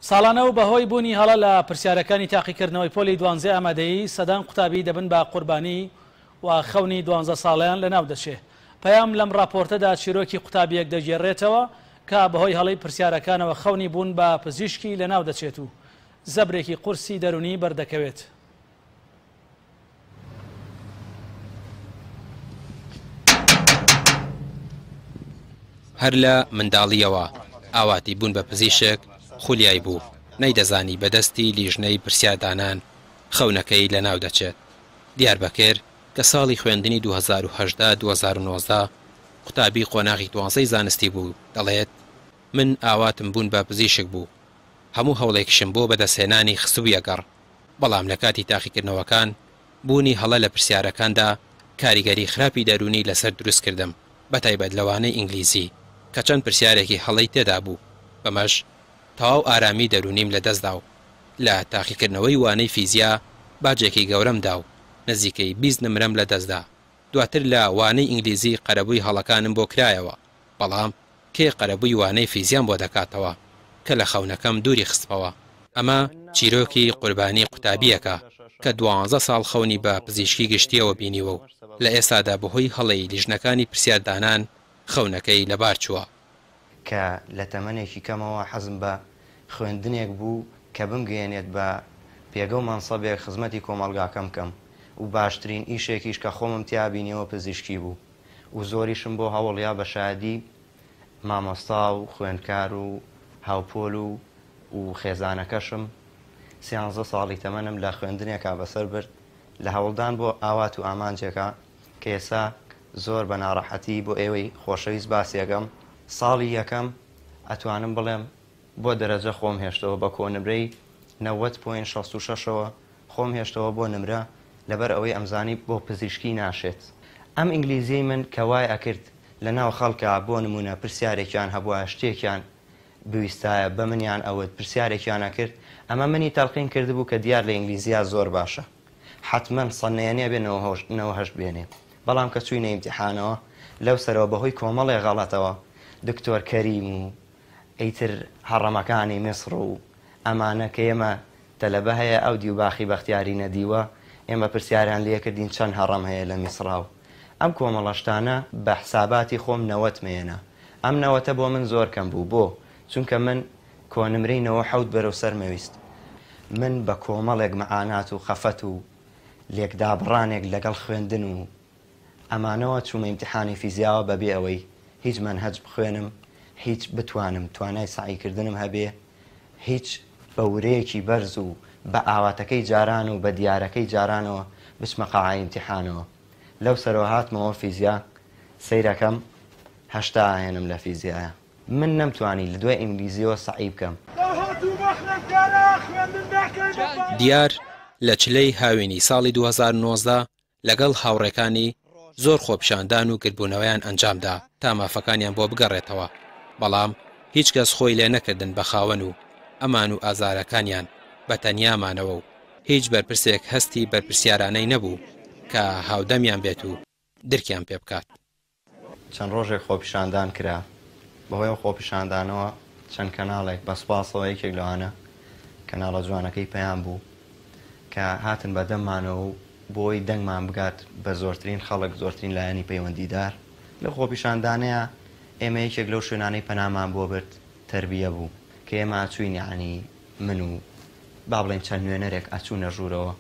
ساڵانە و بەهۆی بوونی هەڵە لە پرسیارەکانی تاقیکردنەوەی پۆلی دوانزەی ئامادەیی، سەدان قوتابی دەبن بە قوربانی و خەونی دوانزە ساڵەیان لەناو دەچێ. پەیام لەم ڕاپۆرتەدا چیرۆکی قوتابییەک دەگێڕێتەوە کە بەهۆی هەڵەی پرسیارەکانەوە خەونی بوون بە پزیشکی لەناو دەچێت و زەبرێکی قورسی دەروونی بەردەکەوێت. هەر لە منداڵییەوە ئاواتی بوون بە پزیشک خولیای بوو، نەیدەزانی بە دەستی لیژنەی پرسیاردانان خەونەکەی لەناو دەچێت. دیاربەکر کە ساڵی خوێندنی 2018 2019 قوتابی قۆناغی دوانزەی زانستی بوو، دەڵێت، من ئاواتم بوون بە پزیشک بوو، هەموو هەوڵێکیشم بۆ بەدەستهێنانی خستبوویە گەڕ، بەڵام لە کاتی تاقیکردنەوەکان بوونی هەڵە لە پرسیارەکاندا کاریگەری خراپی دەروونی لەسەر دروست کردم بەتایبەت لە وانەی ئینگلیزی کە چەند پرسیارێکی هەڵەی تێدا بوو بەمەش تەواو ئارامی دەروونیم لەدەستدا و لە تاقیکردنەوەی وانەی فیزیا باجێکی گەورەم دا و نزیکەی 20 نمرەم لەدەستدا دواتر لە وانەی ئینگلیزی قەرەبووی هەڵەکانم بۆ کرایەوە بەڵام کێ قەرەبووی وانەی فیزیام بۆ دەکاتەوە کە لە خەونەکەم دووری خستمەوە؟ ئەمە چیرۆکی قوربانی قوتابییەکە کە دوانزە ساڵ خەونی بە پزیشکی گشتییەوە بینیوە و لە ئێستادا بەهۆی هەڵەی لیژنەکانی پرسیاردانان خەونەکەی لەبار چووە. کە لە تەمەنێکی کەمەوە حەزم بە خوێندنێک بوو کە بمگەیەنێت بە پێگە و مەنسەبێک خزمەتی کۆمەڵگاکەم بکەم و باشترین ئیشێکیش کە خۆمم تیا بینیەوە پزیشکی بوو. و زۆریشم بۆ هەوڵیا بە شایەدی مامۆستا و خوێندکار و هاوپۆل و و خێزانەکەشم سیانزە ساڵی تەمەنم لە خوێندنێکا بەسەر برد لە هەوڵدان بۆ ئاوات و ئامانجێکا کە ئێستا زۆر بە ناڕەحەتی بۆ ئێوەی خۆشەویست باسی ئەکەم. ساڵی یەکەم ئەتوانم بڵێم بۆ دەرەجە خۆم هێشتەوە بە کۆنمرەی 90 point 66 ەوە خۆم هێشتەوە بۆ نمرە لەبەر ئەوەی ئەمزانی بۆ پزیشکی ناشێت. ئەم ئینگلیزیەی من کە وای ئەکرد لە ناو خەڵکا بۆ نمونە پرسیارێکیان هەبوایە شتێکیان بویستایە بە منیان ئەوت پرسیارێکیان ئەکرد ئەمە منی تەلقین کردبوو کە دیار لە ئینگلیزیا زۆر باشە حەتمەن سەنەیەنێ بێ 98 بێنێ بەڵام کە چوینە ئیمتیحانەوە لەو سەرەوە بەهۆی کۆمەڵێ غەڵەتەوە دکتۆر کەریم و ئیتر هەڕەمەکانی میسڕ و ئەمانە کە ئێمە تەلەبە هەیە ئەو دیو باخی بەختیاری نەدیوە، ئێمە پرسیاریان لێکردین چەند هەڕەم هەیە لە میسڕا و ئەم کۆمەڵە شتانە، بە حساباتی خۆم نەوەتم هێنا، ئەم نەوەتە بۆ من زۆر کەم بوو، بۆ؟ چونکە من کۆنمرەی 97 بەرەو سەرمەویست، من بە کۆمەڵێک مەعانات و خەفەت و لێکدابڕانێک لەگەڵ خوێندن و ئەمانەوە چوومە ئیمتیحانی فیزیاوە بەبێ ئەوەی هیچ مەنهەج بخوێنم، هیچ بتوانم توانای سەعی کردنم هەبێ، هیچ بە ورەیەکی بەرز و بە ئاواتەکەی جاران و بە دیارەکەی جارانەوە بچمە قاعەی ئیمتیحانەوە. لەو سەرەوە هاتمەوە فیزیا سەیرەکەم 80 ئەهێنم لە فیزیایا. من نەمتوانی لە دوای ئینگلیزیەوە سەعی بکەم. دیار لە چلەی هاوینی ساڵی 2019 لەگەڵ هاوڕێکانی زۆر خۆپیشاندان و گردبوونەوەیان ئەنجامدا تا مافەکانیان بۆ بگەڕێتەوە، بەڵام هیچ کەس خۆی لێ نەکردن بە خاوەن و ئەمان و ئازارەکانیان بە تەنیا مانەوە و هیچ بەرپرسێک هەستی بەرپرسیارانەی نەبوو کە هاودەمیان بێت و درکیان پێ بکات. چەند ڕۆژێک خۆپیشاندان کرا، بەهۆی ئەو خۆپیشاندانەوە چەند کەناڵێک بە سوپاسەوە یەکێک لەوانە کەناڵە جوانەکەی پەیام بوو کە هاتن بە دەممانەوە و بۆی دەنگمان بگات بە زۆرترین خەڵک زۆرترین لایەنی پەیوەندیدار. لەو خۆپیشاندانەیا ئێمە یەکێک لەو شوێنانەی پەنامان بۆ برد تەربیە بوو کە ئێمە ئەچووین یەعنی من و با بڵێین چەند نوێنەرێک ئەچوونە ژوورەوە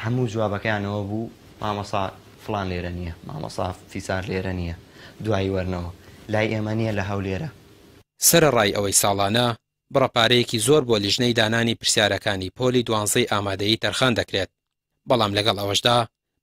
هەموو جوابەکەیان ئەوە بوو مامۆسا فڵان لێرە نییە، مامۆسا فیسار لێرە نییە، دوایی وەرنەوە، لای ئێمە نییە لە هەولێرە. سەرەڕای ئەوەی ساڵانە بڕە پارەیەکی زۆر بۆ لیژنەی دانانی پرسیارەکانی پۆلی دوانزەی ئامادەیی تەرخان دەکرێت، بەڵام لەگەڵ ئەوەشدا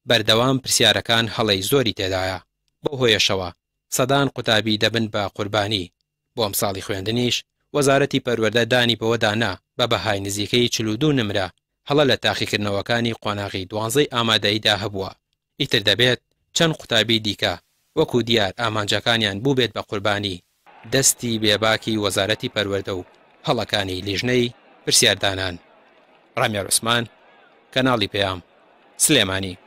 بەردەوام پرسیارەکان هەڵەی زۆری تێدایە، بەو هۆیەشەوە سەدان قوتابی دەبن بە قوربانی، بۆ ئەمساڵی خوێندنیش وەزارەتی پەروەردە دانی بەوەدا نا بە بەهای نزیکەی 42 نمرە هەڵە لە تاقیکردنەوەکانی قۆناغی دوانزەی ئامادەییدا هەبووە، ئیتر دەبێت چەند قوتابی دیکە وەکو دیار ئامانجەکانیان بووبێت بە قوربانی دەستی بێباکی وەزارەتی پەروەردە و هەڵەکانی لیژنەی پرسیاردانان. ڕامیار عوسمان، کەناڵی پەیام، سلێمانی.